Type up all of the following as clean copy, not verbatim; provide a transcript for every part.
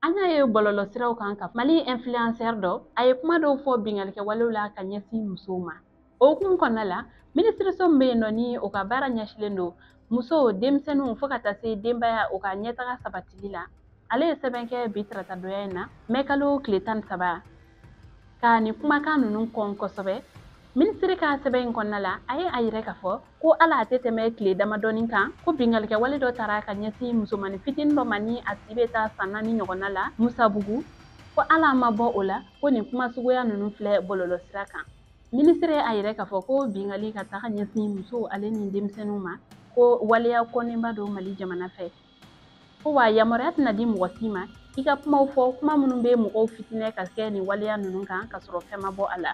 An y'a ye bɔlɔlɔsiraw kan ka Mali influenceur dɔ, a ye kuma dɔw fɔ binkannikɛwalew la ka ɲɛsin musow ma. O hukumu kɔnɔna la, minisiriso min bɛ yen nɔ ni o ka baara ɲɛsilen don musow, denmisɛnninw fo ka taa se denbaya o ka ɲɛtaga sabatili la, ale ye sɛbɛn kɛ bi taratadonya in na, mɛ kalo tile 13, ka nin kumakan ninnu kɔn kosɛbɛ. Minisiri ka sɛbɛn in kɔnɔna la, a ye a yira k'a fɔ ko hali a tɛ tɛmɛ tile damadɔni kan, ko binkannikɛwale dɔ taara ka ɲɛsin musomanin fitinin dɔ ma ni a si bɛ taa san 4 ɲɔgɔnna la Musabugu, ko hali a ma bɔ o la, ko nin kuma suguya ninnu filɛ bɔlɔlɔsira kan. Minisiri ye a yira k'a fɔ ko binkanni ka taga ɲɛsin musow ale ni denmisɛnninw ma, ko waleya kɔnnenba don Mali jamana fɛ. Ko wa yamaruya tɛna di mɔgɔ si ma i ka kumaw fɔ, kuma minnu bɛ mɔgɔw fitinɛ ka kɛ nin waleya ninnu kan ka sɔrɔ fɛn ma bɔ a la.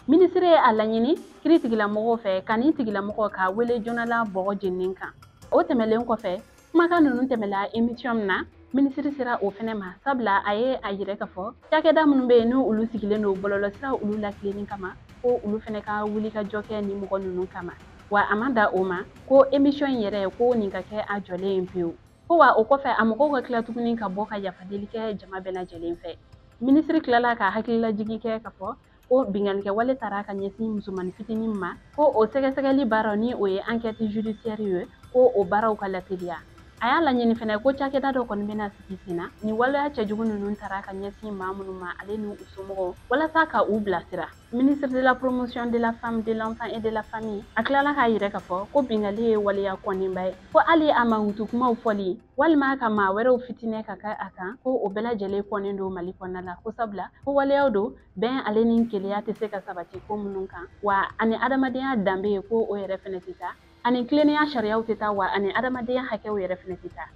Minisiri ye a laɲini kiiritigɛlamɔgɔw fɛ ka nin tigilamɔgɔ k'a wele joona la bɔgɔ jeninen kan. O tɛmɛlen kɔfɛ, kumakan ninnu tɛmɛla émission min na, minisiri sera o fɛnɛ ma, sabula a ye a yira k'a fɔ cakɛda minnu bɛ yen ni olu sigilen don bɔlɔlɔsiraw olu latilenni kama, ko olu fɛnɛ ka wuli ka jɔ kɛ nin mɔgɔ ninnu kama. Wa a ma da o ma ko émission in yɛrɛ ko nin ka kɛ a jɔlen ye pewu. Ko wa o kɔfɛ a mɔgɔw ka tila tuguni ka bɔ ka yafadeli kɛ jama bɛɛ lajɛlen fɛ. Minisiri tilala ka hakililajigin kɛ k'a fɔ ko binkannikɛwale taara ka ɲɛsin musomanin fitinin ma, ko o sɛgɛsɛgɛli baaraw ni o ye enquête judiciaire ye, ko o baaraw ka lateliya. A y'a laɲini fɛnɛ ko cakɛda dɔ kɔni bɛna sigi sen na nin waleya cɛjugu ninnu taara ka ɲɛsin maa minnu ma ale ni u somɔgɔw, walasa ka u bilasira. Ministre de la promotion de la femme, de l'enfant et de la famille, a tilala k'a yira k'a fɔ ko binkanni ye waleya kɔnnenba ye, ko hali a mankutu kumaw fɔli walima ka maa wɛrɛw fitinɛ ka kɛ a kan, ko o bɛɛ lajɛlen kɔnnen don Mali kɔnɔna la, ko sabula ko waleyaw don bɛn ale ni kelenya tɛ se ka sabati ko minnu kan, wa ani adamadenya danbe ye ko o yɛrɛ fɛnɛ tɛ taa, ani tilennenya sariyaw tɛ taa, wa ani adamadenya hakɛw yɛrɛ fɛnɛ tɛ taa.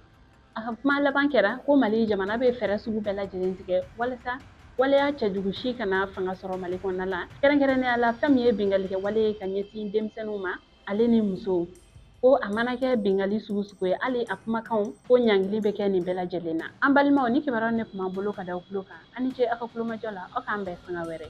A ka kuma laban kɛra ko Mali jamana bɛ fɛɛrɛ sugu bɛɛ lajɛlen tigɛ walasa waleya cɛjugu si kana fanga sɔrɔ Mali kɔnɔna la, kɛrɛnkɛrɛnnenya la fɛn min ye binkannikɛwale ye ka ɲɛsin denmisɛnninw ma ale ni musow, ko a mana kɛ binkanni sugu sugu ye, hali a kumakanw ko ɲangili bɛ kɛ nin bɛɛ lajɛlen na. An balimaw, ni kibaruyaw ne tun b'an bolo ka da aw tulo kan, aw ni ce aw ka kulomajɔ la, aw k'an bɛn sanga wɛrɛ.